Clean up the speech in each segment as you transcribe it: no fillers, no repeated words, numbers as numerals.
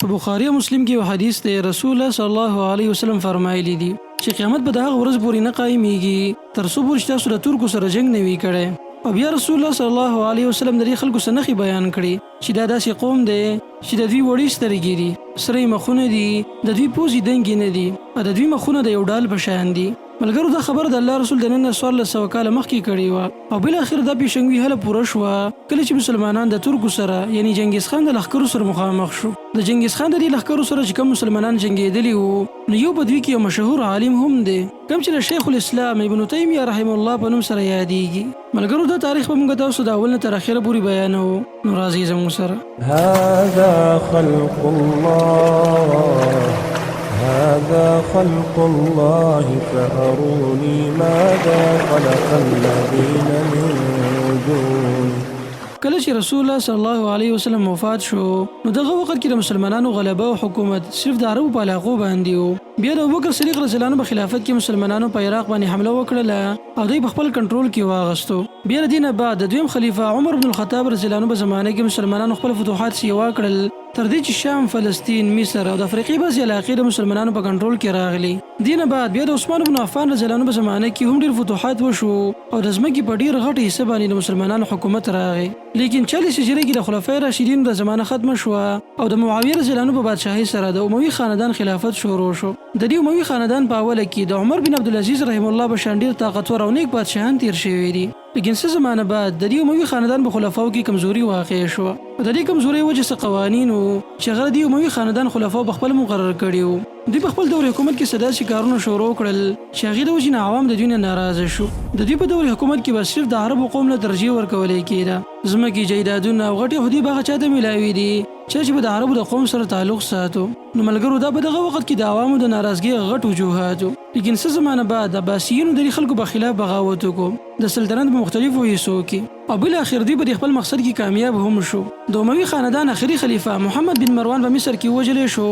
په بخاري او مسلم کې یو حدیث دی، رسول الله صلی الله علیه وسلم فرمایلي دي چې قیامت به د هغه ورځ پورې نه قایمیږي تر څو پورې چې تاسو له ترکو سره جنګ نه وي کړی. او بیا رسول الله صلی الله علیه وسلم د دې خلکو څه نښې بیان کړې چې دا داسې قوم دی چې د دوی وړې سترګې دي، سرې مخونه دي، د دوی پوزې دنګې نه دي او د دوی مخونه د یو ډال په شان دي. ملګرو دا خبره د الله رسول د نن نه 1400 کاله مخکې کړې وه او بالاخره دا پیشنګوي هله پوره شوه کله چې مسلمانان د ترکو سره یعنی جنګیز خان د لښکرو سره مخامخ شو. د جنګیز خان د دې لښکرو سره چې کوم مسلمانان جنګیدلي وو نو یو په دوی کې یو مشهور عالم هم دی کوم چې د شیخ الاسلام ابن تیمیه رحمه الله په نوم سره یادیږي. ملګرو دا تاریخ به موږ تاسو د اول نه تر اخره پورې بیانوو نو راځئ زموږ سره. هذا خلق الله هذا خلق الله فأروني ماذا خلق الذين من دونه. کله چې رسول الله صلی الله علیه وسلم وفات شو نو دغه وخت کې د مسلمانانو غلبه او حکومت صرف د عربو په علاقو باندې وو. بیا د ابوبکر صدیق رضی الله عنه په خلافت کې مسلمانانو په عراق باندې حمله وکړله او دی په خپل کنټرول کې واغستو. بیا له دې نه بعد د دویم خلیفه عمر بن الخطاب رضی الله عنه په زمانه کې مسلمانانو خپل فتوحات سیوا کړل تر دې چې شام، فلسطین، مصر او د افریقې بعضې علاقې د مسلمانانو په کنټرول کې راغلې. دې نه بعد بیا د عثمان بن عفان رضی الله عنه په زمانه کې هم ډېر فتوحات وشو او د ځمکې په ډېر غټه حصه باندې د مسلمانانو حکومت راغی. لیکن 40 هجري کې د خلفای راشدینو د زمانه ختمه شوه او د معاویه رضی الله عنه په بادشاهۍ سره د اموي خاندان خلافت شروع شو. د دې اموي خاندان په اوله کې د عمر بن عبدالعزیز رحمه الله په شان ډېر طاقتور او نېک بادشاهان تېر شوي دي، لیکن څه زمانه بعد د دې اموي خاندان په خلفاوو کې کمزوري واقع شوه او د دې کمزورۍ وجه څه قوانین وو چې هغه د دې اموي خاندان خلفاوو په خپله مقرر کړي وو. دوی په خپل دور حکومت کې څه داسې کارونه شروع کړل چې هغې د وجې نه عوام د دوی نه ناراضه شو. د دوی په دور حکومت کې به صرف د عربو قوم له ترجیح ورکول کېده، ځمکې، جایدادونه او غټې عهدې به هغه چا ته ملاوېدې چا چې به د عربو د قوم سره تعلق ساتو. نو ملګرو دا په دغه وخت کې د عوامو د ناراضګۍ غټ وجوهات وو. لیکن څه زمانه بعد عباسیینو د دې خلکو په خلاف بغاوت وکړو د سلطنت په مختلفو حصو کې او بالاخر دوی په دې خپل مقصد کې کامیاب هم شو. د اموي خاندان اخري خلیفه محمد بن مروان په مصر کې ووژل شو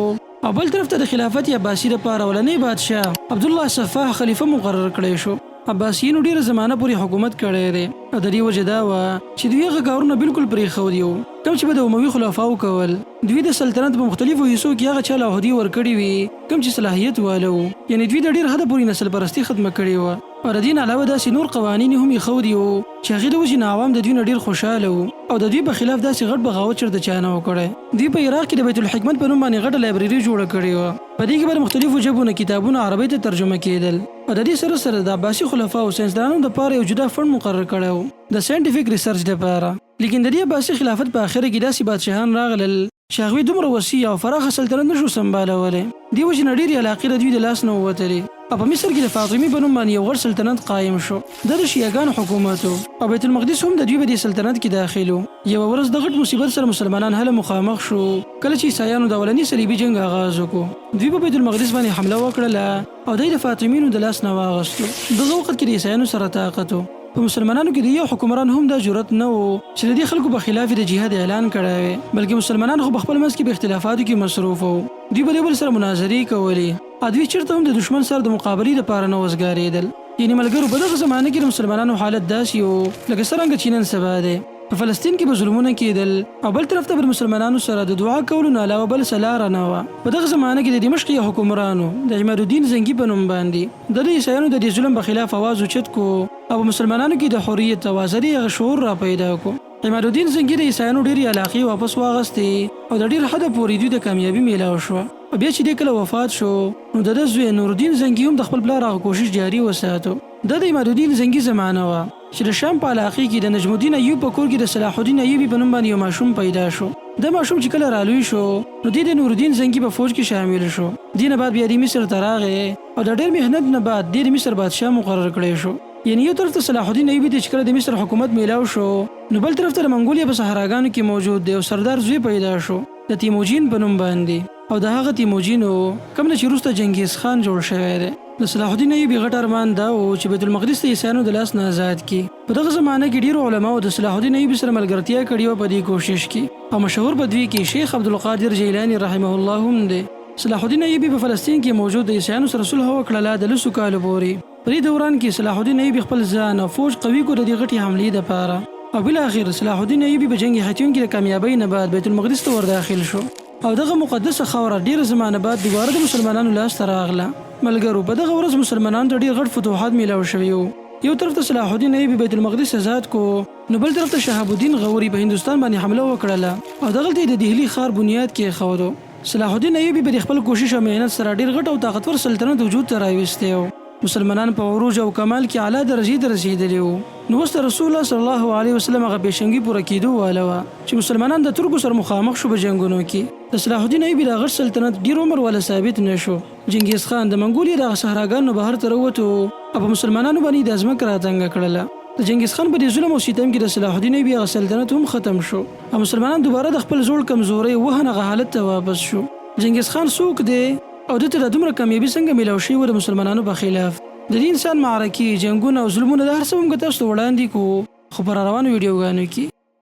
او بل طرف ته د خلافت عباسي لپاره اولنی بادشاه عبدالله سفاح خلیفه مقرر کړی شو. عباسیینو ډیره زمانه پورې حکومت کړی دی او د دې وجه دا وه چې دوی هغه کارونه بالکل پرېښودي وو کوم چې به د اموي خلفاو کول. دوی د سلطنت په مختلفو حصو کې هغه چا له عهدې ورکړې وې کوم چې صلاحیت واله وو، یعنې دوی د ډیر حده پورې نسل پرستي ختمه کړې وه او د دې نه علاوه داسې نور قوانین یې هم ایښودي وو چې هغې د وجې نه عوام د دوی نه ډیر خوشحاله وو او د دوی په خلاف داسې غټ بغاوت چرته چا نه و کړی. دوی په عراق کې د بیت الحکمت په نوم باندې غټه لایبریري جوړه کړې وه، په دې کې به د مختلفو ژبو نه کتابونه عربۍ ته ترجمه کیدل او د دې سره سره د عباسي خلفاوو ساینسدانانو دپاره یو جدا فنډ مقرر کړی و د ساینټیفک ریسرچ دپاره. لیکن د دې عباسي خلافت په اخره کې داسې بادشاهان راغلل چې هغوی دومره وسیع او فراخه سلطنت نه شو سمبالولی. دې وجې نه ډېرې علاقې د دوی د لاس نه ووتلې او په مصر کې د فاطمي په نوم باندې یو غټ سلطنت قایم شو. دا د شیعه ګانو حکومت و او بیت المقدس هم د دوی په دې سلطنت کې داخل و. یوه ورځ د غټ مصیبت سره مسلمانان هله مخامخ شو کله چې عیسایانو د اولني صلیبي جنګ اغاز وکړو. دوی په بیت المقدس باندې حمله وکړله او دی د فاطمینو د لاس نه واغستو. دغه وخت کې د عیسایانو سره طاقت و. په مسلمانانو کې د یو حکمران هم دا جرأت نه و چې د دې خلکو په خلاف یې د جهاد اعلان کړی وی، بلکې مسلمانان خو په خپل منځ کې په اختلافاتو کې مصروف وو، دوی به د یو بل سره مناظرې کولې او دوی چېرته هم د دښمن سره د مقابلې لپاره نه وزګارېدل. یعنې ملګرو په دغه زمانه کې د مسلمانانو حالت داسې و لکه څرنګه چې نن سبا دی. په فلسطین کې به ظلمونه کېدل او بل طرف ته به د مسلمانانو سره د دعا کولو نه علاوه بله څه لاره نه وه. په دغه زمانه کې د دمشق یو حکمران و د عماد الدین زنګي په نوم باندې. ده د عیسایانو د دې ظلم په خلاف اواز اوچت کو او په مسلمانانو کې د حریت او ازادۍ هغه شعور را پیدا کو. عماد الدین زنګي د عیسایانو ډېرې علاقې واپس واغستې او د ډېر حده پورې دوی ته کامیابي میلاو شوه. او بیا چې دی کله وفات شو نو د ده زوی نورالدین زنګي هم د خپل پلار هغه کوشش جاري وساتو. دا د عماد الدین زنګي زمانه وه چې د شام په علاقې کې د نجم الدین ایوب په کور کې د صلاح الدین ایوبي په نوم باندې یو ماشوم پیدا شو. دا ماشوم چې کله رالوی شو نو دی د نورالدین زنګي په فوج کې شامل شو. دې نه بعد بیا دی مصر ته راغی او د ډېر محنت نه بعد دی د مصر بادشاه مقرر کړی شو. یعنې یو طرف ته صلاح الدین ایوبي ته چې کله د مصر حکومت میلاو شو نو بل طرف ته د منګولیا په صحراګانو کې موجود د یو سردار زوی پیدا شو د تیموجین په نوم باندې. او د هغه تیموجین و کوم نه چې وروسته جنګیز خان جوړ شوی دی. د صلاح الدین ایوبي غټ ارمان دا و چې بیت المقدس د عیسایانو د لاس نه ازاد کړي. په دغه زمانه کې ډیرو علماوو د صلاح الدین ایوبي سره ملګرتیا کړې وه په دې کوشش کې او مشهور په دوی کې شیخ عبدالقادر جیلاني رحمه الله هم دی. صلاح الدین ایوبي په فلسطین کې موجود د عیسایانو سره صلح وکړله د لسو کالو پورې. په دې دوران کې صلاح الدین ایوبي خپل ځان او فوج قوي کړ د دې غټې حملې دپاره او بالاخر صلاح الدین ایوبي په جنګ حطین کې د کامیابۍ نه بعد بیت المقدس ته ورداخل شو. او دغه مقدسه خاوره ډیره زمانه بعد دوباره د مسلمانانو لاس ته راغله. ملګرو په دغه ورځ مسلمانانو ته ډیر غټ فتوحات میلاو شوي وو. یو طرف ته صلاح الدین ایوبي بیت المقدس ازاد کو نو بل طرف ته شهاب الدین غوري په هندوستان باندې حمله وکړله او دغلته یې د دهلي ښار بنیاد کیښودو. صلاح الدین ایوبي په دې خپل کوشش او محنت سره ډیر غټ او طاقتور سلطنت وجود ته راویستی و. مسلمانان په عروج او کمال کې اعلی درجې ته رسیدلي وو. نو اوس د رسول الله صلی الله علیه وسلم هغه پیشنګي پوره کیدو واله وه چې مسلمانان د ترکو سره مخامخ شو په جنګونو کې. د صلاح الدین ایوبي دا غټ سلطنت ډیر عمر واله ثابت نه شو. جنګیز خان د منګولیا د هغه صحراګانو نه بهر ته راووتو او په مسلمانانو باندې یې دا ځمکه راتنګه کړله. د جنګیز خان په دې ظلم او ستم کې د صلاح الدین ایوبي هغه سلطنت هم ختم شو او مسلمانان دوباره د خپل زوړ کمزورۍ وهن هغه حالت ته واپس شو. جنګیز خان څوک دی؟ او ده ته دا دومره کامیابي څنګه میلاو شوې وه د مسلمانانو په خلاف؟ د دې انسان معرکې، جنګونه او ظلمونه دا هر څه به موږ تاسو ته وړاندې کړو خو په راروانو ویډیوګانو کې.